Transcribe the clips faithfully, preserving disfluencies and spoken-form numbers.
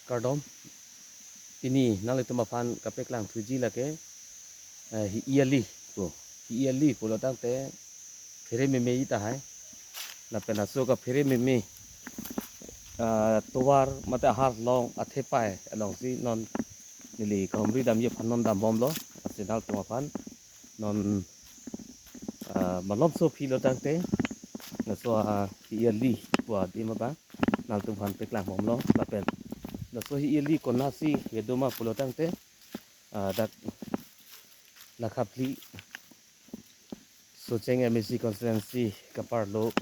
Kardom. Pini nanglitum aphan kapeklang thuji lake, eh, hi-i ali pu. Hi-i ali pulo tangte phere meme tahai. Lapen laso kaphere meme, ah, tovar mate ahar along athepai alongsi non neli kahumri damji aphan non dambomlo. Lasi nanglitum aphan non, ah, malomso aphi lo tangte laso, ah, hi-i ali pu adim abang nanglitum aphan peklangbomlo. Lapen laso hi-i ali konatsi kedo ma pulo tangte, ah, dak Nakaphli Socheng M A C constituency kaparlo,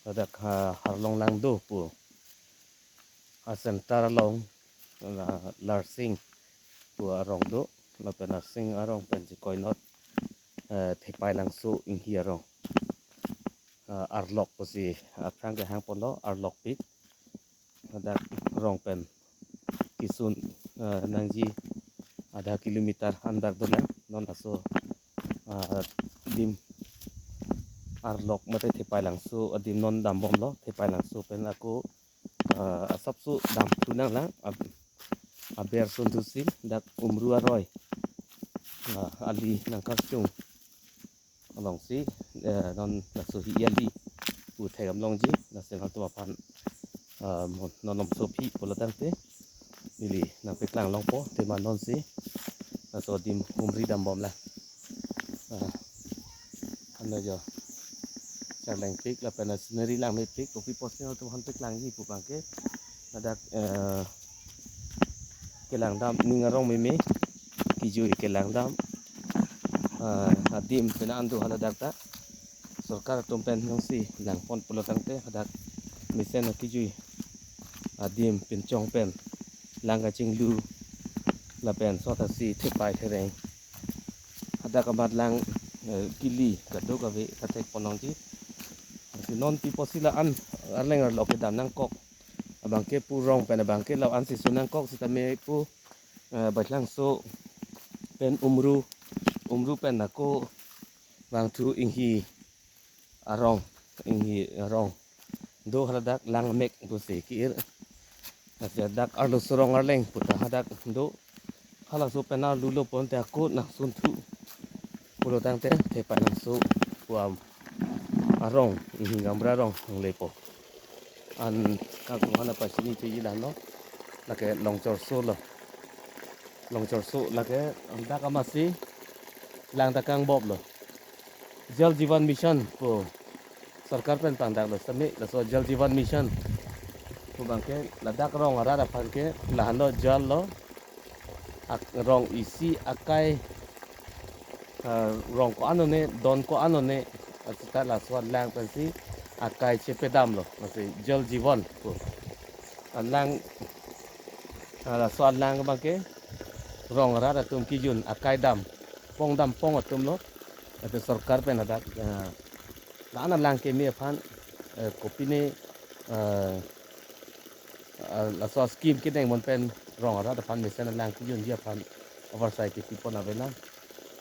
ladak ha Harlong lang do pu, a center along, la Larsing pu arong do, lapen Larsing arong pen si koinot, eh, Thepai Langso Inghi arong, eh, Arlok pusi aphrang kehang ponlo, Arlokpik. Ladak rong pen kisun, eh, nangji adha kilometer andak dolang. Non laso, eh, adim Arlok mate Thepai Langso adim non dambomlo. Thepai Langso pen ako, eh, asapso damthu nanglang. Ab-, aber sunthusi dak Umru aroi, eh, ali nangkarchung alongsi, eh, non laso hi-i ali pu thekdam longji. Lasi nanglitum aphan, eh, mo-, non malomso aphi pulo tangte neli nangpeklang longpo tema nonsi laso adim humri dambomlang. Eh, ano jo charlengpik lapen scenery langmepik, kopi apotsi nanglitum aphan peklangji pu abangke ladak, eh, kelangdam ning arong meme, kijui kelangdam, ah, adim pen an do haladak ta. Sorkar atum pen jongsi langpon pulo tangte hadak mesen akijui adim pinchong pen lang kachinglu lapen sotasi thepai thereng hadak amat lang, eh, kili kadokave kathek pon longji. Lasi non pi apotsi la-an arleng arlok kedam nangkok abangke pu, rong pen abangke la-ansi su nangkok sitame pu, eh, Baithalangso pen Umru, Umru pen ako vangthu Inghi arong, Inghi arong do haladak lang mek pusi ki-ir. Lasi dak arloso rong arleng puta hadak do. Halaso pen arlu lo ponte ako nangsunthu pulo tangte Thepai Langso pu arong, Inghi Gamra arong nanglepo. An ako hana pachini cheji lalo, lake Longchorso lo. Longchorso lake dak amatsi lang ta kangboplo. Jal Jeevan Mission pu sorkar pen pangdaklo sitame laso Jal Jeevan Mission pu abangke ladak rong arat aphan ke lahenlo jal lo, ak-, rong isi akai, ah, rong ko-an one, don ko-an one, asita laso lang pensi akai chepedamlo, lasi Jal Jeevan pu. Alang, ah, laso alang abangke rong arat atum kijun akai dam, pong dam pong atum lo. Ate sorkar pen hadak, ah, la-an alang keme aphan, eh, kopine, eh, ah, laso scheme kedeng mon pen rong arat aphan mesen alang kijunji aphan oversight kepipon avelang.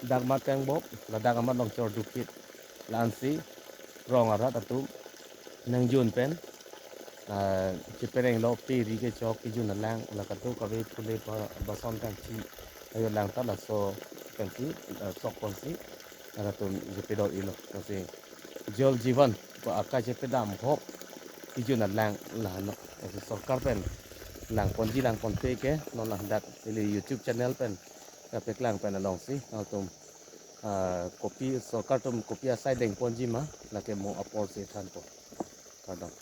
Dak amat kangbop, ladak amat Longchor Dukit, la-ansi rong arat atum nangjun pen, ah, cheperenglo, pe ri kechok, kijun alang, la kadokave phule ba-, bason kangchi, ayo lang ta laso pensi, ah, sok ponsi, latum chepedo-ilo, lasi Jal Jeevan pu akai chepedam hop kijun alang lahenlo. Lasi sorkar pen langponji langponpe ke non ladak ili YouTube channel pen kapeklang pen alongsi nanglitum, ah, kopi sorkar atum kopi asai dengponji ma lake mo aporsi thanpo. Kardom.